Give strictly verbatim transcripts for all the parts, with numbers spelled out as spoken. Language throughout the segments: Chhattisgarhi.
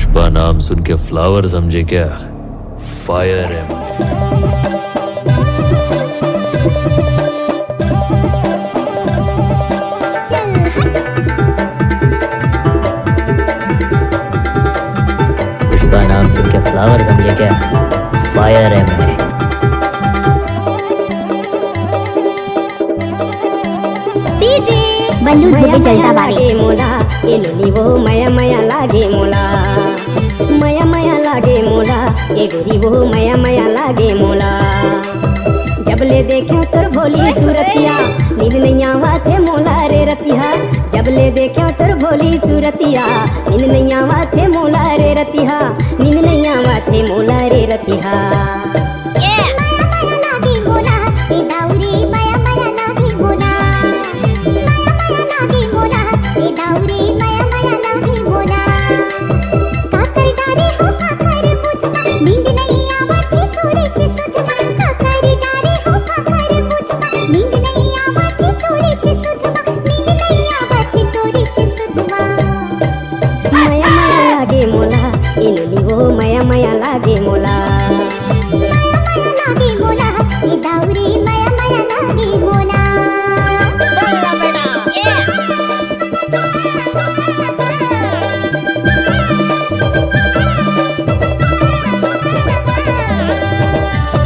पुष्पा नाम सुन के फ्लावर समझे क्या? फायर है। पुष्पा नाम सुन के फ्लावर समझे क्या? फायर है मैं। डीजे बल्लू धुबे जलता बारे। लागे मोला, ए नोनी वो मया मया लागे मोला। मया मया लागे मोला, ए गोरी वो मया मया लागे मोला। जब ले देखे तोर भोली सूरतिया, नींद नहीं आवत हे मोला रे रतिहा। जब ले देखे तोर भोली सूरतिया, नींद नहीं आवत हे मोला रे रतिहा। नींद नहीं आवत हे मोला रे रतिहा। मया मया लागे मोला, ए दाऊ रे, मया मया लागे मोला। मया मया लागे मोला, ए दाऊ रे, मया मया लागे मोला। काकर डारे हो, काकर बुधवा, नींद नहीं आवत हे तोरे से सुधवा। काकर डारे हो, काकर बुधवा, नींद नहीं आवत हे तोरे से सुधवा। नींद नहीं आवत हे तोरे से सुधवा। मया मया लागे मोला, ए नोनी वो मया मया लागे मोला। मया मया लागे मोला, ए दाऊ रे मया मया लागे मोला।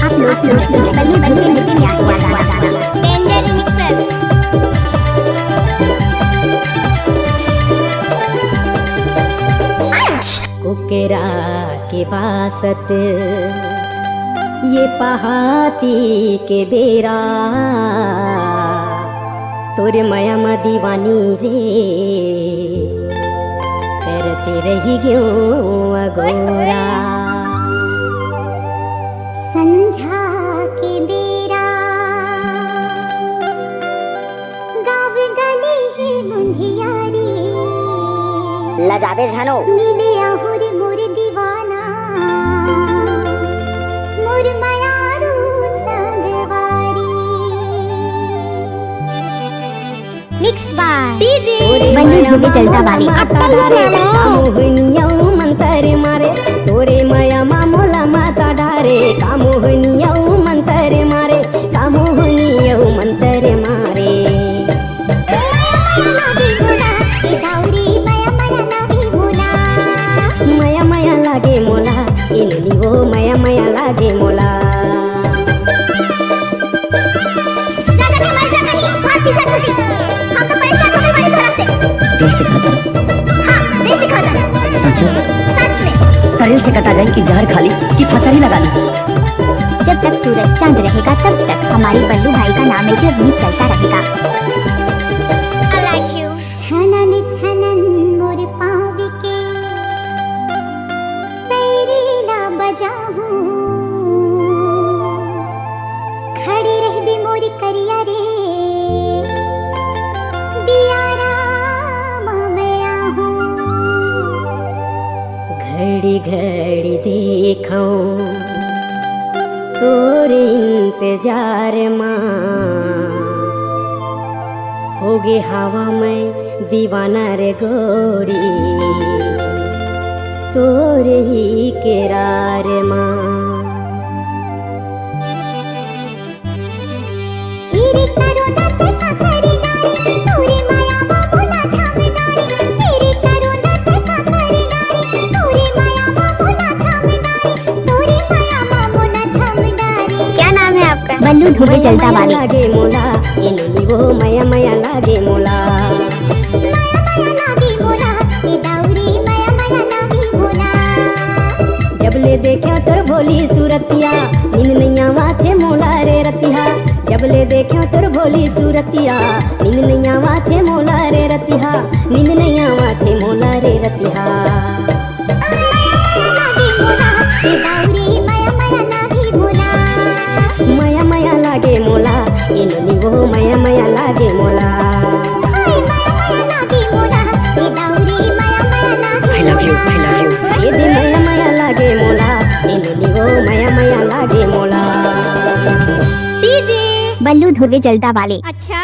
आप लोग सुन रहे हैं बल्लू बल्लू बल्लू प्यार वाला गाना। Danger remixer. कुकरा के बासत ये पहाती के बेरा, तोर मया म दीवानी रे, करते रही गयो अगोरा। संझा के बेरा गाँव गली ही बुंधियारी। लजाबे झनो। मिले आहुर मोर दीवाना, मोर मयारू संगवारी। मिक्स बाय डीजे बल्लू धुबे जलता बारे। मोहनिया मंतर मारे, तोरे मया मा मोला माता डारे। का मोहनिया मंतर मारे, का मोहनिया मंतर मारे। मया मया लागे मोला, ए नोनी वो मया मया लागे मोला। ज्यादा कमर ज्यादा नहीं, हाथ पीछे छोड़ी। हम तो परेशान हो गए बड़ी थोड़ा से। दिल से कहता हूँ। हाँ, दिल से कहता हूँ। सचो? सच में। तरिल से कटा जाए कि जहर खा ली कि फसरी लगा ली। जब तक सूरज चांद रहेगा तब तक हमारे बल्लू भाई का नाम मेजर नहीं चलता रहेगा। I like you। छनन छनन मोर पाँव के पैरी ला बजाहूँ, खड़े रहबे मोर करिया रे, बियारा म मैं आहूँ। घड़ी घड़ी देखौं तोर इंतजार मा, होगे हवँ मैं दीवाना रे गोरी, तोरे ही केरार मा। क्या नाम है आपका? बल्लू धुबे जलता वाले। लागे मोला, ए नोनी वो मया मया लागे मोला। मया मया लागे मोला, ए दाऊ रे मया मया लागे मोला। जब ले देखे तोर भोली सूरतिया, नींद नइ आवत हे मोला रे रतिहा। जब ले देखे तोर भोली सूरतिया, नींद नइ आवत हे मोला रे रतिहा। नींद नइ आवत हे मोला रे रतिहा। मया मया लागे मोला, ए नोनी वो मया मया लागे मोला। I love you, I love you। ए दे मया मया लागे मोला, ए नोनी वो मया मया लागे मोला। डीजे बल्लू धुर्वे जलता वाले। अच्छा।